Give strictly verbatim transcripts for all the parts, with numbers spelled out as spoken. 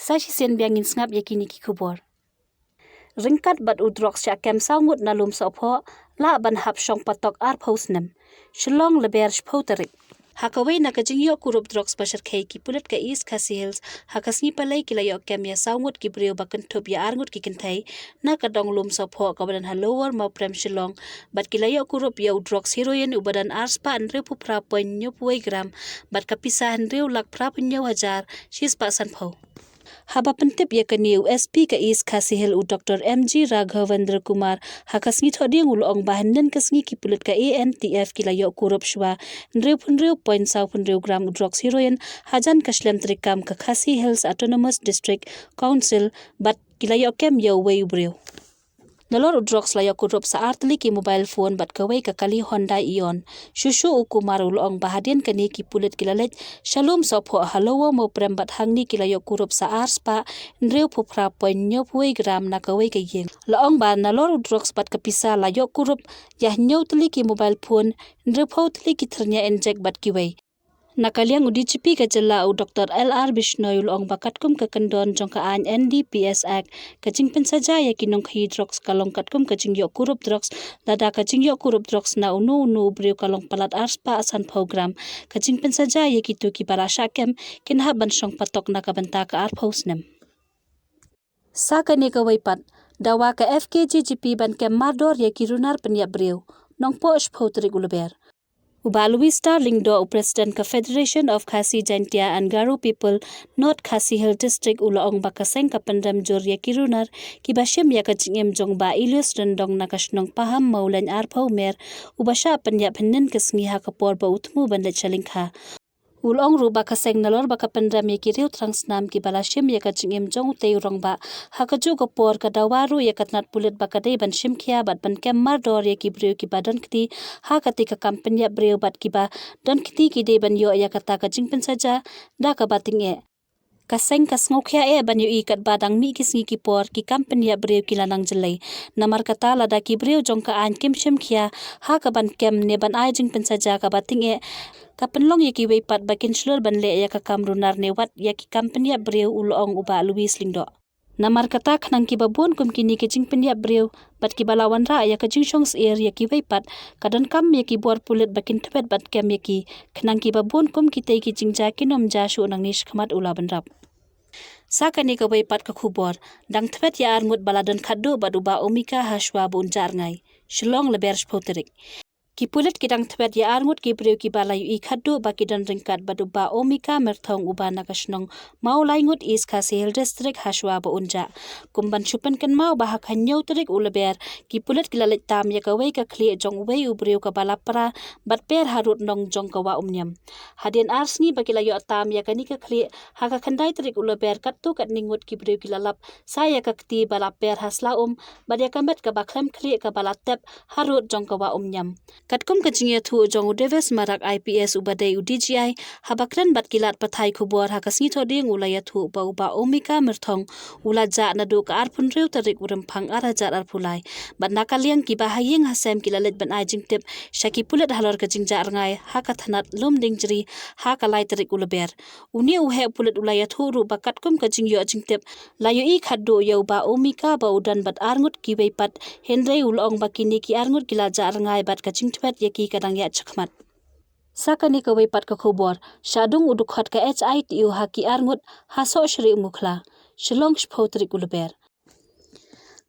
Sa shisien biang ngin sngap ïa kine ki khubor. Ryngkat bad u drugs shah kem saw ngut na Lumsohphoh, lah ban hap shong patok arphew snem. Shillong, Lber shiphew tarik. Ha kawei na ka jingïoh kurup drugs ba shyrkhei, ki pulit ka East Khasi Hills ha ka sngi Palei ki la ïoh kem ïa saw ngut ki briew ba kynthup ïa ar ngut ki kynthei na ka dong Lumsohphoh kaba don ha Lower Mawprem, Shillong, bad ki la ïoh kurup ïa u drugs heroin uba don ar spah hynriewphew phra point hynñiewphew wei gram bad ka pisa hynriew lak phraphew hynñiew hajar shispah sanphew. Haba pyntip ïa kane, u S P ka East Khasi Hills, u Doctor M G Raghavendra Kumar, ha ka sngi Thohdieng u la ong ba hynnin ka sngi ki pulit ka A N T F ki la ïoh kurup shuwa hynriewphew hynriew point sawphew hynriew gram u drugs heroin hajan ka shlem treikam ka Khasi Hills Autonomous District Council bad ki la ïoh kem ïa uwei u briew. Nalor u drugs la ïoh kurup sa ar tylli ki mobile phone bad kawei ka kali Honda Eon. Shuh shuh u Kumar u la ong ba hadien kane ki pulit ki la leit sha Lumsohphoh, ha Lower Mawprem bad hangne ki la ïoh kurup sa ar spah hynriewphew phra point hynñiewphew wei gram na kawei ka ïing. La ong ba nalor u drugs bad ka pisa la ïoh kurup ïa hynñiew tylli ki mobile phone, hynriewphew tylli ki thyrnia injek bad kiwei. Na ka liang u D G P ka jylla, u Doctor L R Bishnoi, u la ong ba katkum ka kyndon jong ka aiñ N D P S Act, ka jingpynsaja ïa ki nongkhaïi drugs ka long katkum ka jingïoh kurup drugs. Lada ka jingïoh kurup drugs na uno uno u briew ka long palat ar spah sanphew gram, ka jingpynsaja ïa kito kiba la shah kem kin hap ban shong patok na ka bynta ka arphew snem. Sa kane kawei pat, dawa ka F K J G P ban kem mardor ïa ki runar pynïap briew. Nongpoh, shiphew tarik u Lber. U Bah Louis Star Lyngdoh, u President ka Federation of Khasi Jaintia and Garo People, North Khasi Hills District, u la ong ba ka seng ka pynrem jur ïa ki runar kiba shim ïa ka jingim jong u Bah Elias Ryndong na ka shnong Paham Mawleiñ, arphew mer, uba shah pynïap hynnin ka sngi ha ka por ba u thmu ban leit sha lyngkha. U la ong ruh ba ka seng, nalor ba ka pynrem ïa ki riew thrang snam kiba la shim ïa ka jingim jong utei u rangbah, ha kajuh ka por ka dawa ruh ïa ka tnat pulit ba ka dei ban shim khia bad ban kem mardor ïa ki briew kiba don kti ha katei ka kam pynïap briew bad kiba don kti ki dei ban ïoh ïa kata ka jingpynsaja da kaba tyngeh. Ka seng ka sngewkhia eh ban ïohi katba dang mih ki sngi ki por, ki kam pynïap briew ki la nang jyllei. Namar kata, lada ki briew jong ka aiñ kim shim khia ha kaban kem ne ban ai jingpynsaja kaba tyngeh, ka pynlong ïa kiwei pat ba kin shlur ban leh ïa ka kam runar ne wat ïa ki kam pynïap briew, u la ong u Bah Louis Lyngdoh. Namar kata, khnang kiba bun kum kine ki jingpynïap briew bad kiba la wanrah ïa ka jingshong syier ïa kiwei pat, ka donkam ïa ki bor pulit ba kin thwet bad kem ïa ki, khnang kiba bun kum kitei ki jingjia kin ym jia shuh nangne shakhmat, u la bynrap. Sa kane kawei pat ka khubor, dang thwet ïa ar ngut ba la don khatduh bad u Bah Omika ha shuwa ba un jah rngai. Shillong, Lber shiphew tarik. Ki pulit ki dang thwet ïa ar ngut ki briew kiba la ïohi khatduh ba ki don ryngkat bad u Bah Omika Myrthong uba na ka shnong Mawlaingut, East Khasi Hills District ha shuwa ba un jah. Kum ban shu pynkynmaw ba ha ka hynñiew tarik u Lber, ki pulit ki la leit tam ïa kawei ka khlieh jong uwei u briew kaba la pra bad per harud nong jong ka Wah Umniam. Hadien ar sngi ba ki la ïoh tam ïa kane ka khlieh, ha ka khyndai tarik u Lber, katto katne ngut ki briew ki la lap sa ïa ka kti ba la per ha sla um bad ïa ka met kaba khlem khlieh kaba la tep harud jong ka Wah Umniam. Katkum ka jingïathuh jong u Davis Marak, I P S, uba dei u D G I, haba kren bad ki lad pathai khubor ha ka sngi Thohdieng, u la ïathuh ba u Bah Omika Myrthong u la jah naduh ka arphew hynriew tarik u Rymphang ar hajar arphew lai. Bad na ka liang kiba ha ïing ha sem ki la leit ban ai jingtip sha ki pulit halor ka jingjah rngai ha ka thanat Lumdiengjri ha ka lai tarik u Lber. Une u heh pulit u la ïathuh ruh ba katkum ka jingïoh jingtip, la ïohi khatduh ïa u Bah Omika ba u don bad ar ngut kiwei pat, hynrei u la ong ba kine ki ar ngut ki la jah rngai bad ka jingthwet ïa ki ka dang ïaid shakhmat. Sa kane kawei pat ka khubor, shah dung u dkhot ka H I T U ha ki ar ngut ha Sohshrieh Mukhla. Shillong, shiphew tarik u Lber.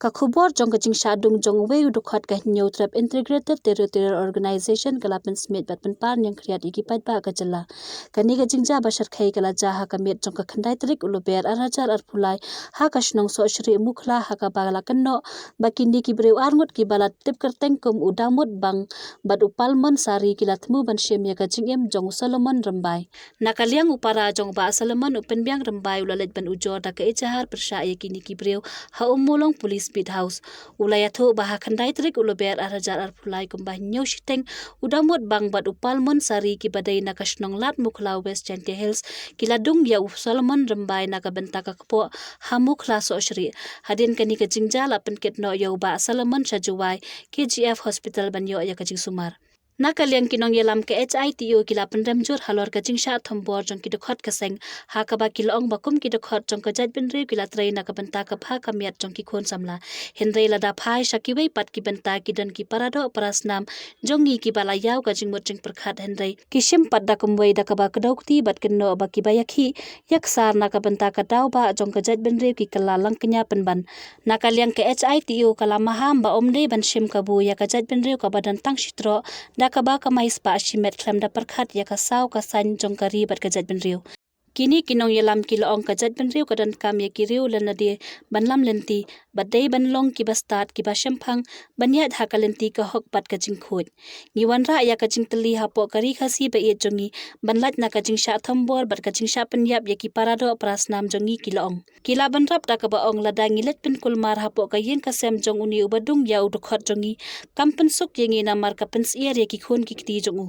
Ka khubor jong ka jingshah dung jong uwei u dkhot ka Hynñiewtrep Integrated Territorial Organization ka la pynsmiej bad pynpar ñiangkhriat ïa ki paidbah ka jylla. Kane ka jingjia ba shyrkhei ka la jia ha ka miet jong ka khyndai tarik u Lber ar hajar arphew lai ha ka shnong Sohshrieh Mukhla, ha kaba la kynnoh ba kine ki briew ar ngut kiba la tip kyrteng kum u Damut Bang bad u Palmon Sari ki la thmu ban shim ïa ka jingim jong u Solomon Rymbai. Na ka liang u para jong u Bah Solomon, u Pynbiang Rymbai, u la leit ban ujor da ka ejahar pyrshah ïa kine ki briew ha Ummulong Police Beat House. U la ïathuh ba ha khyndai tarik u Lber ar hajar arphew lai kumba hynñiew shiteng, u Damut Bang bad u Palmon Sari kiba dei na ka shnong Lad Mukhla, West Jaintia Hills, ki la dung ïa u Solomon Rymbai na ka bynta ka kpoh ha Mukhla Sohshrieh. Hadien kane ka jingjia la pynkit noh ïa u Bah Solomon sha Jowai K G F Hospital ban ïoh ïa ka jingsumar. Na ka liang ki nongïalam ka H I T O ki la pynrem jur halor ka jingshah thombor jong ki dkhot ka seng, ha kaba ki la ong ba kum ki dkhot jong ka jaitbynriew ki la trei na ka bynta ka bha ka miat jong ki khun samla. Hynrei lada phai sha kiwei pat ki bynta ki don ki paradoh parasnam jong ngi kiba la ïaw ka jingmut jingpyrkhat, hynrei ki shim pat da kumwei da kaba kdew kti bad kynnoh ba kiba ïakhih ïaksar na ka bynta ka daw ba jong ka jaitbynriew ki kylla lang kñia pynban. Na ka liang ka H I T O ka la maham ba ym dei ban shim kabu ïa ka jaitbynriew kaba don tang shi troh da kaba kamai spah shimet khlem da pyrkhat ïa ka saw ka saiñ jong ka ri bad ka jaitbynriew. Kine ki nongïalam ki la ong ka jaitbynriew ka donkam ïa ki riew lane dei ban lam lynti, bad dei ban long kiba stad kiba shemphang ban ïaid ha ka lynti ka hok bad ka jingkhuid. Ngi wanrah ïa ka jingtylli hapoh ka ri Khasi ba ïeit jong ngi ban lait na ka jingshah thombor bad ka jingshah pynïap ïa ki paradoh parasnam jong ngi, ki la ong. Ki la bynrap da kaba ong lada ngi leit pynkulmar hapoh ka ïing ka sem jong une uba dung ïa u dkhot jong ngi, kam pynsuk ïa ngi namar ka pynsyier ïa ki khun ki kti jong u.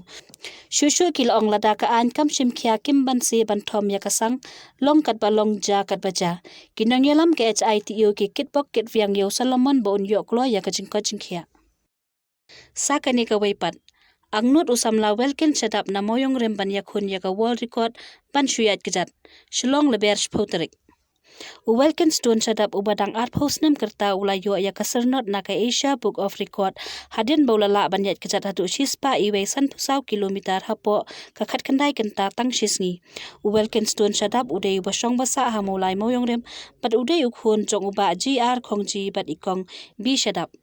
Shuh shuh ki la ong lada ka aiñ kam shim khia kim banse ban thom ïa ka sang, long katba long, jia katba jia. Ki nongïalam ka H I T O ki kitbok kitwiang ïa u Solomon ba un ïoh kloi ïa ka jingkoit jingkhiah. Sa kane kawei pat. Angnud u samla Welkin Shadap na Mawïong Rim ban ïakhun ïa ka world record ban shu ïaid kjat. Shillong, Lber shiphew tarik. U Welkin Stone Shadap uba dang arphew snem kyrta u la ïoh ïa ka syrnod na ka Asia Book of Record hadien ba u la lah ban ïaid kjat haduh shispah iwei sanphew saw kilometer hapoh ka khatkhyndai kynta tang shi sngi. U Welkin Stone Shadap u dei uba shong ba sah ha Mawlai Mawïong Rim bad u dei u khun jong u Bah G R Khongji bad i Kong B Shadap.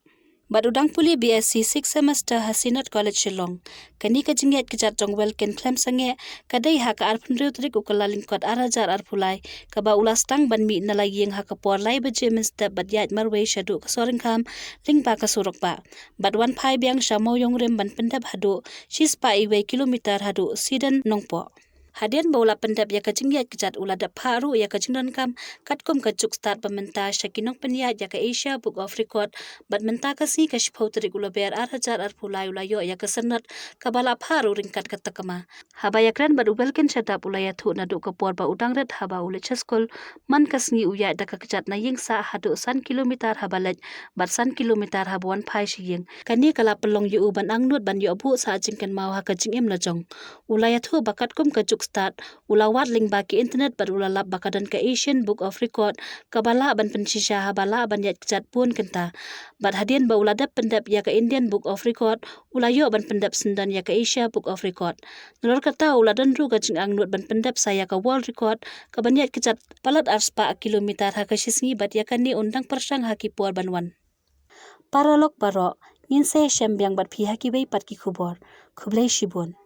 Bad u dang pule B S C sixth semester ha Synod College Shillong. Kane ka jingïaid kjat jong Welkin khlem sangeh ka dei ha ka arphew hynriew tarik u Kyllalyngkot ar hajar arphew lai, kaba u la sdang ban mih na la ïing ha ka por lai baje mynstep bad ïaid marwei shaduh ka Sohryngkham lyngba ka surok bah. Bad wan phai biang sha Mawïong Rim ban pyndep haduh shispah iwei kilometer haduh Siden Nongpoh. Hadien ba u la pyndep ïa ka jingïaid kjat u la dep phah ruh ïa ka jingdonkam katkum ka juk stad ba mynta sha ki nongpynïaid ïa ka Asia Book of Record, bad mynta ka sngi ka shiphew tarik u Lber ar hajar arphew lai u la ïoh ïa ka syrnod kaba la phah ruh ryngkat ka takma. Haba ïakren bad u Welkin Shadap u la ïathuh naduh ka por ba u dang rit haba u leit sha skul, man ka sngi u ïaid da ka kjat na ïing sah haduh san kilometer haba leit bad san kilometer haba wan phai sha ïing. Kane ka la pynlong ïa u ban angnud ban ïoh buh sah jingkynmaw ha ka jingim la jong. U la ïathuh ba katkum ka juk stad u la wad lyngba ki internet bad u la lap ba ka don ka Asian Book of Record kaba lah ban pynshisha haba lah ban ïaid kjat bun kynta. Bad hadien ba u la dep pyndep ïa ka Indian Book of Record u la ïoh ban pyndep syndon ïa ka Asia Book of Record. Nalor kata u la don ruh ka jingangnud ban pyndep sa ïa ka world record kaban ïaid kjat palat arspah kilometer ha ka shi sngi bad ïa kane un dang pyrshang ha ki por ban wan. Paralok baroh, ngin sa ïashem biang bad phi ha kiwei pat ki khubor. Khublei shibun.